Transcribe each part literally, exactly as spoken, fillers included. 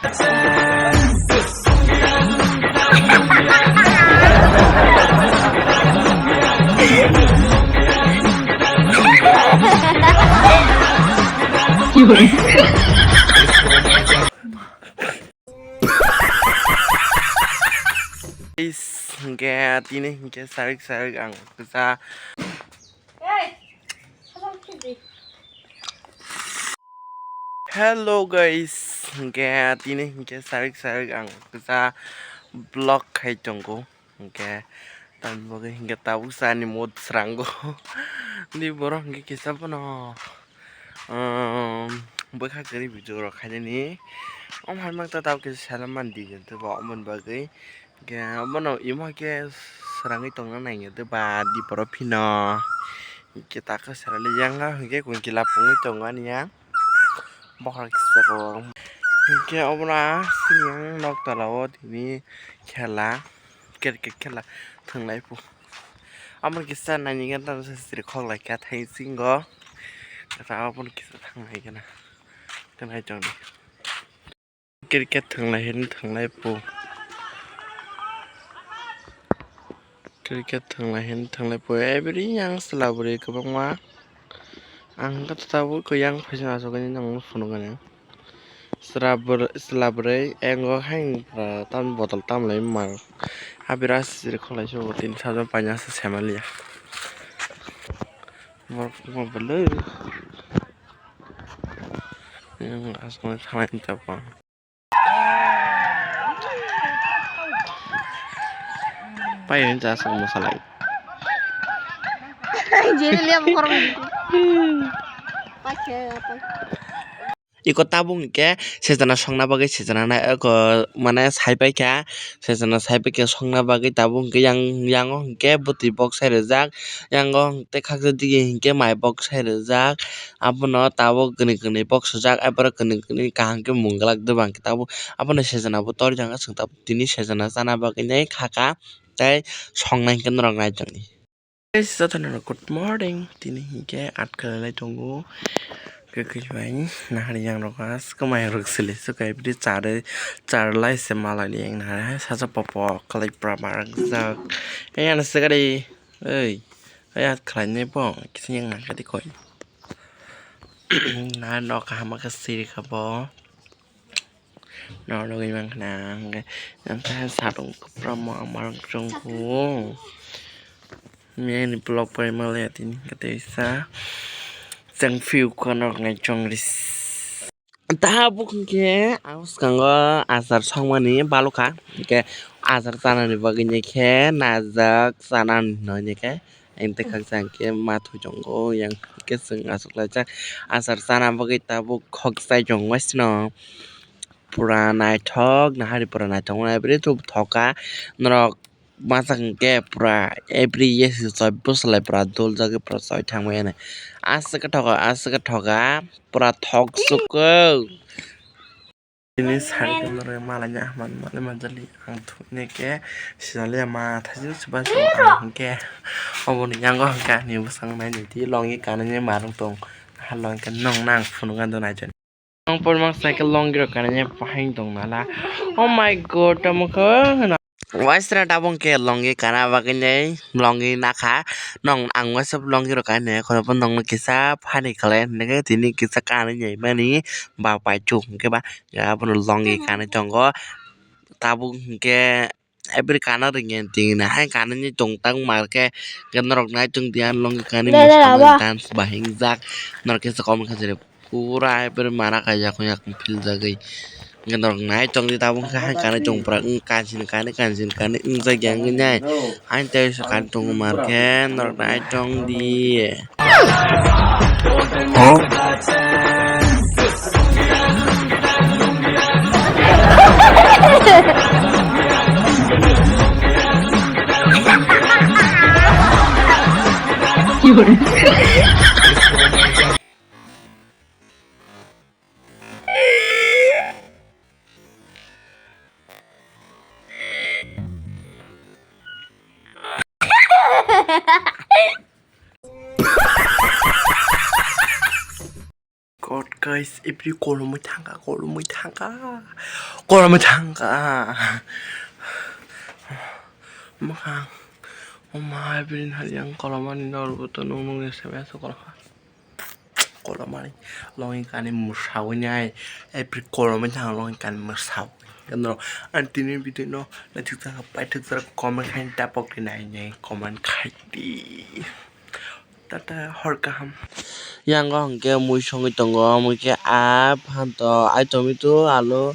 Guys, hingke tini hingke sarik sarik ang kisa. Hello guys, hingke tini hingke sarik sarik ang kisa vlog khai tongo. Hingke tamni bagwi hingke tabuk sani mood srango. Di borok hingke kisa bono, um, bwkha kwrwi video rok khainani. Om hai mak ta tabuk kisa salam mandi jento ba omoni bagwi. Hingke obono imo khe srangwi tongna nangya de ba di borok phino. Hingke takhe srali yang hingke kunkila pungwi tongo ani yang. Bokhorok kisa rok. Hingke obono sini yang nok tola o tini khela, cricket khela thwnglai phu. Amo kisa naini gana tamo se siri khok lai kha thai singo. Kata obono kisa thanglai gana. Twnglai tongdi. Cricket thwnglai hini thwnglai phu. Cricket thwnglai hini thwnglai phu. Every yang chwla bwrwi kwbangma. Ang khe tabuk khe yang phaisa achukgwi nang phunukgani. Chwla bwrwi, chwla bwrwi engo haino tamni bottle tamlai man. Habira siri khwlai se bo tini sajak paina se saimanliya. Borok belai. Yang asuknai thanglai tabuk. Pai hwn cha aswk mwsalai. Jeni liya bukhorok. Pai khe, pai. Iko tabuk hinkhe sejana songna bagwi sejana nai oko mane sai paikha, sejana sai paikha songna bagwi tabuk hinkhe yang, yango hinkhe bwtwi boksai rijak, yango tei khaksa dige hinkhe mai boksai rijak. Abono tabuk kwnwi kwnwi boksajak, aborok kwnwi kwnwi kaham khe mung glak de bang khe tabuk. Abono sejana bo torjak, chwng tabuk tini sejana chana bagwi nai kha kha tei songnai hwnkhe norok nai tongdi. Guys, jotono good morning. Tini hinkhe aat kwlailai tongo. Kwkhwi bai nahar yang rok aswk mairok sili swkang bini chari, charlai se malai yang nahar hai sacha popo kwlai pura marakjak. Yang ano swkari, oi, oi aat khwlainai bo kisa yang nangkha di koi. Na nok kaham khe siri kha bo. Nok nugwi mankha na hwnkhe, hwnkhe satung kwbangma marok chwngkhu. Miyani vlog pai manliya tini hwnkhe teisa chwng phiyok khe nok nai chongri. Tabuk hwnkhe ang swkango achar songmani balokha, hwnkhe achar chanani bagwi khe najak chanani hwnwi khe. Ang tei khaksa hwnkhe ma thwi tongo, yang hwnkhe chwng achuklaijak achar chana bagwi tabuk khokchai tongo sino. Pura naithok, nahari pura naithok, nahari pura thoka norok masa hwnkhe pura every yes choi bwsalai pura doljagwi pura choi thangmani. Aswk khe thoka, aswk khe thoka, pura thok suko. Bini sari khe norok malaina ahman malai manjali ang thukni khe sijali ma thaisi se bachao ang hwnkhe oboni yango hwnkhe ani bwskango nainai twi longi kanani marwng tong halong khe nongna ang phunukna do naitoni. Ang porma cycle longi rok kanani pahing tong nala. Oh my God, tamo khe hwna. Waisra tabuk khe longi kana bagwi nei longi nakha. Nong ang waisa longi rok kanani khorokbo nongno kisa phani khlai hinwi tini kisa kanwi nai mani ba paithuk hwnkhe ba. Abono longi kanwi tongo. Tabuk hinkhe every kana rwngya tini hai kanani tong tang mar khe norok nai tong di ang longi kanwi dance ba hingjak norok kisa comment kha jere pura every mara kaijak yak phil jagwi norok nai tong di tabuk khe hai kanwi tong pura kanchini kanwi kanchini kanwi wngjak ya wngwi nai. Hain tei swkang tongo mar khe norok nai tong di. Kot Guys, ebri kolomwi thangkha, kolomwi thangkha, kolomwi thangkha. Mwkhang, o ma, ebri haliang kolomani norbo to nung nung S M S kolokha. Kolomani longing kani mwsawi nai, ebri kolomwi thang longing kani mwsawi. Kano ang tini video no naithok thangkha, paithok thangkha, comment khai tapok di nai nai comment khai di. Tata hor kaham. Yang o hwnkhe mui songwi tongo, mui khe a phanto, ai tomato, alu,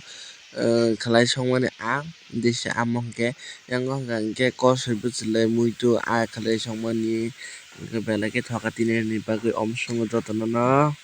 eh, khlai songmani a, disa amo hwnkhe, yang o hwnkha hwnkhe kosoi bwchlai muitu a khlai songmani, hwnkhe belai khe thoka tini ni bagwi om songo jotono no.